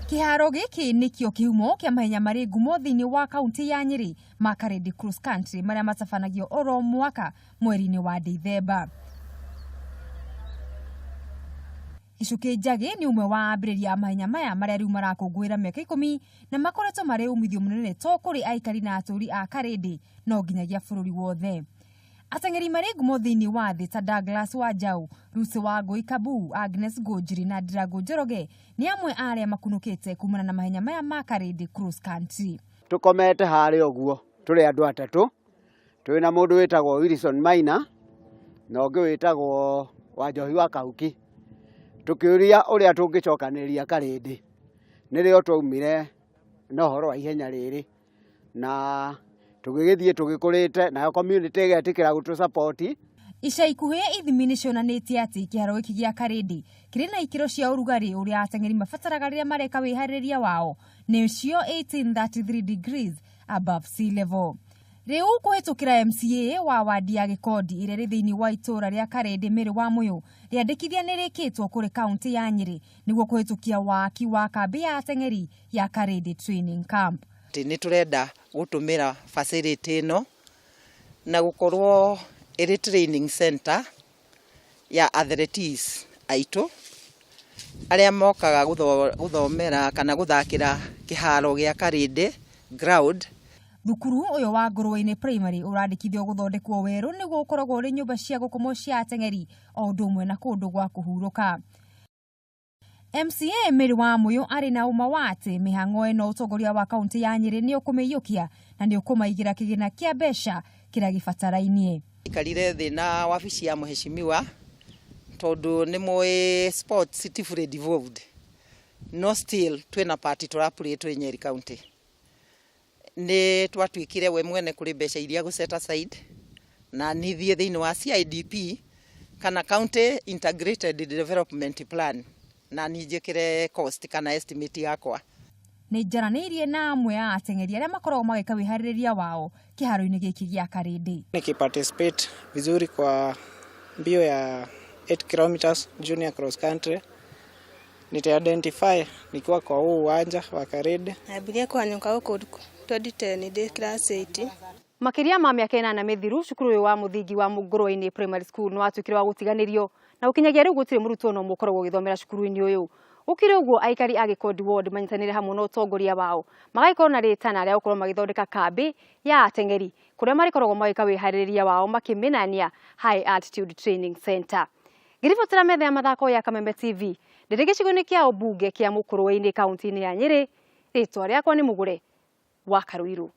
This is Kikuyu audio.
Kĩharo gĩkĩ nĩkĩo kĩhumo kĩa mahenya marĩ ngumo thĩinĩ wa kaunti ya Nyĩrĩ ma Karĩndĩ Cross Country marĩa matabanagio oro mwaka mweri-inĩ wa Dithemba. Gĩcukĩ Njagĩ nĩ ũmwe wa ambĩrĩria a mahenya maya marĩa rĩu marakũngũĩra mĩaka 10 na makoretwo marĩ umithio mũnene to kũrĩ aikari na atũri a Karĩndĩ no nginyagia bũrũri wothe. Ateng'eri marĩ ngumo thĩinĩ wa thĩ ta Douglas Wanjaũ, Lucy Wangũi Kabu, Agnes Ngunjiri na Ndirangu Njoroge nĩ amwe a arĩa makunũkĩte kumana na mahenya maya ma Karĩndĩ Cross Country. Tũkomete harĩa ũguo tũrĩ andũ atatũ, twĩ na mũndũ wĩtagwo Wilson Maina na ũngĩ wĩtagwo Wanjohi wa Kahuki, tũkĩũria ũrĩa tũngĩcokanĩrĩria Karĩndĩ. Nĩrĩo twaumire na ũhoro wa ihenya rĩrĩ na tũgĩgĩthiĩ tũgĩkũrĩte nayo community ĩgetĩkĩra gũtũ support. Ica ikuhĩ ithimi nĩ cionanĩtie atĩ kĩharo gĩkĩ gĩa Karĩndĩ kĩrĩ na ikĩro cia ũrugarĩ ũrĩa ateng'eri mabataraga rĩrĩa mareka wĩharĩrĩria wao, nĩcio 1833 degrees above sea level. Rĩu kũhĩtũkĩra MCA wa wadi ya Gĩkondi ĩrĩa ĩrĩ thĩinĩ wa itũũra rĩa Karĩndĩ Mĩrĩ wa Mũyũ, rĩandĩkithia nĩ rĩkĩtwo kũrĩ kaunti ya Nyĩrĩ nĩguo kũhĩtũkia waki wa kambĩ ya ateng'eri ya Karĩndĩ Training Camp. Nĩ tũrenda gũtũmĩra facility ĩno na gũkorwo ĩrĩ training center ya athletes aitũ arĩa mokaga gũthomera kana gũthakĩra kĩharo gĩa Karĩndĩ ground. Thukuru ũyũ wa Ngũrũe-inĩ Primary ũrandĩkithio gũthondekwo werũ nĩguo ũkoragwo ũrĩ nyũmba cia gũkomwo cia ateng'eri o ũndũ ũmwe na kũndũ gwa kũhurũka. MCA Mary wa Mũyũ arĩ na ũma wa atĩ mĩhang'o ĩno ũtongoria wa kaunti ya Nyĩrĩ nĩ ũkũmĩiyũkia na nĩ ũkũmaigĩra kĩgĩna kĩa mbeca kĩrĩa gĩbatarainie. Ikarire thĩ na wabici ya mũheshimiwa tondũ nĩ mũĩ sports ti fully devolved, no still twĩna part tũraplay twĩ Nyeri County. Nĩ twatuĩkire we mwene kũrĩ mbeca iria gũ set aside na nithiĩ thĩinĩ wa CIDP kana County Integrated Development Plan na ninjĩkĩre cost kana estimate yakwa. Nĩ njaranĩirie na amwe a ateng'eri arĩa makoragwo magĩka wĩharĩrĩria wao kĩharo-inĩ gĩkĩ gĩa Karĩndĩ. Nikiparticipate vizuri kwa mbio ya 8 kilometers junior cross country, nita-identify nikiwa kwa huu uwanja wa Karĩndĩ. Nyambirie kũhanyũka gũkũ 2010 ndĩ class 8. Makĩria ma mĩaka 8 mĩthiru, cukuru ũyũ wa mũthingi wa Ngũrũe-inĩ Primary School nĩ watuĩkire wa gũtiganĩrio na gũkinyagia rĩu gũtirĩ mũrutwo ona ũmwe ũkoragwo ũgĩthomera cukuru-inĩ ũyũ. Gũkĩrĩ ũguo, aikari a Gĩkondi Ward manyitanĩire hamwe na ũtongoria wao magagĩkorwo na rĩtana rĩa gũkorwo magĩthondeka kambĩ ya ateng'eri kũrĩa marĩkoragwo magĩka wĩharĩrĩria wao makĩmĩnania High Altitude Training Center. Ngĩribotera metha ya mathako ya Kameme TV ndĩrĩ gĩcigo-inĩ kĩa ũmbunge kĩa Mũkũrwe-inĩ kaunti-inĩ ya Nyĩrĩ, rĩtwa rĩakwa nĩ Mũgũre wa Karũirũ.